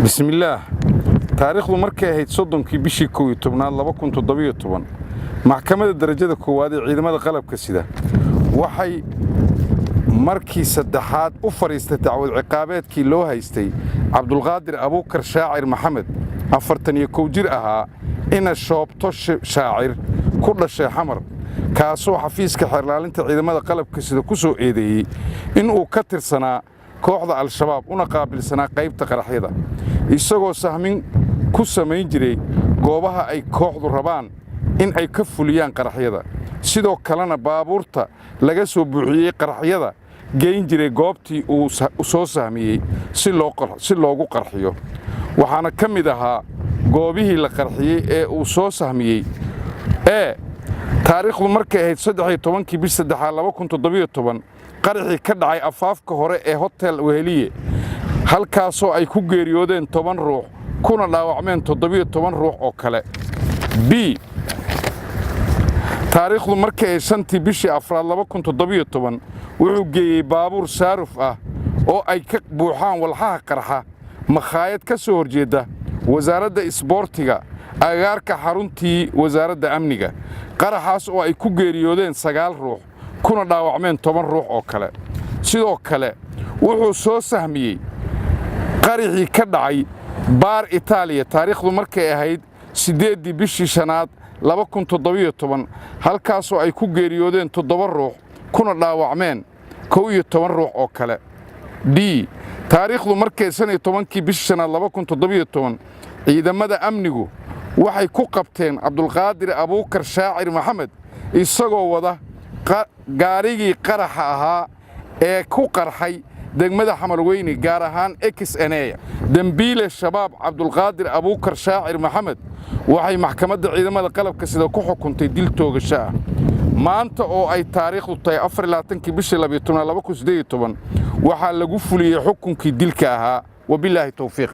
Bismillaah. Taariikhdu markay ahayd 30-kii bishii 11aad 2017, Maxkamadda Darajada Koowaad ee Ciidamada Qalabka Sida waxay markii saddexaad u fadhiistay dacwad ciqaabeedkii loo haystay Cabdulqaadir Abuukar Shaacir Maxamed, 41 jir ahaa, ina Shoobto Shaacir, ku dhashay Xamar, kaasoo xafiiska xeer ilaalinta ciidamada qalabka sida ku soo eedeeyey inuu ka tirsanaa kooxda Al-Shabaab, una qaabilsanaa qaybta qaraxyada, isagoo sahmin ku samayn jiray goobaha ay kooxdu rabaan in ay ka fuliyaan qaraxyada, sidoo kalena baabuurta laga soo buuxiyey qaraxyada geyn jiray goobtii uu soo sahmiyey si loogu qarxiyo. Waxaana ka mid ahaa goobihii la qarxiyey ee uu soo sahmiyey ee taariikhdu markay ahayd 13-kii bish saddexaad 2017, qaraxii ka dhacay afaafka hore ee Hotel Weheliye, halkaasoo ay ku geeriyoodeen 10 ruux kuna dhaawacmeen 17 ruux oo kale. B, taariikhdu markay ahayd 5-tii bishii afraad 2017, wuxuu geeyey baabuur saaruf ah oo ay ka buuxaan walxaha qarxa makhaayad ka soo horjeedda Wasaaradda Isboortiga, agagaarka xaruntii Wasaaradda Amniga, qaraxaas oo ay ku geeriyoodeen sagaal ruux kuna dhaawacmeen 10 ruux oo kale. Sidoo kale wuxuu soo sahmiyey qaraxii ka dhacay Baar Itaaliya, taariikhdu markay ahayd 8-dii bishii shanaad 2017, halkaasoo ay ku geeriyoodeen toddoba ruux kuna dhaawacmeen 11 ruux oo kale. D, taariikhdu markay 15-kii bishii shanaad 2017, ciidamada amnigu waxay ku qabteen Cabdulqaadir Abuukar Shaacir Maxamed isagoo wada gaarigii qaraxa ahaa ee ku qarxay degmada Xamarweyne, gaar ahaan Xna. Dembiile Shabaab Cabdulqaadir Abuukar Shaacir Maxamed waxay Maxkamadda Ciidamada Qalabka Sida ku xukuntay dil toogasho ah. Maanta oo ay taariikhdu tahay 24-kii bishii 12 waxaa lagu fuliyey xukunkii dilka ahaa. Wabilaahi towfiiq.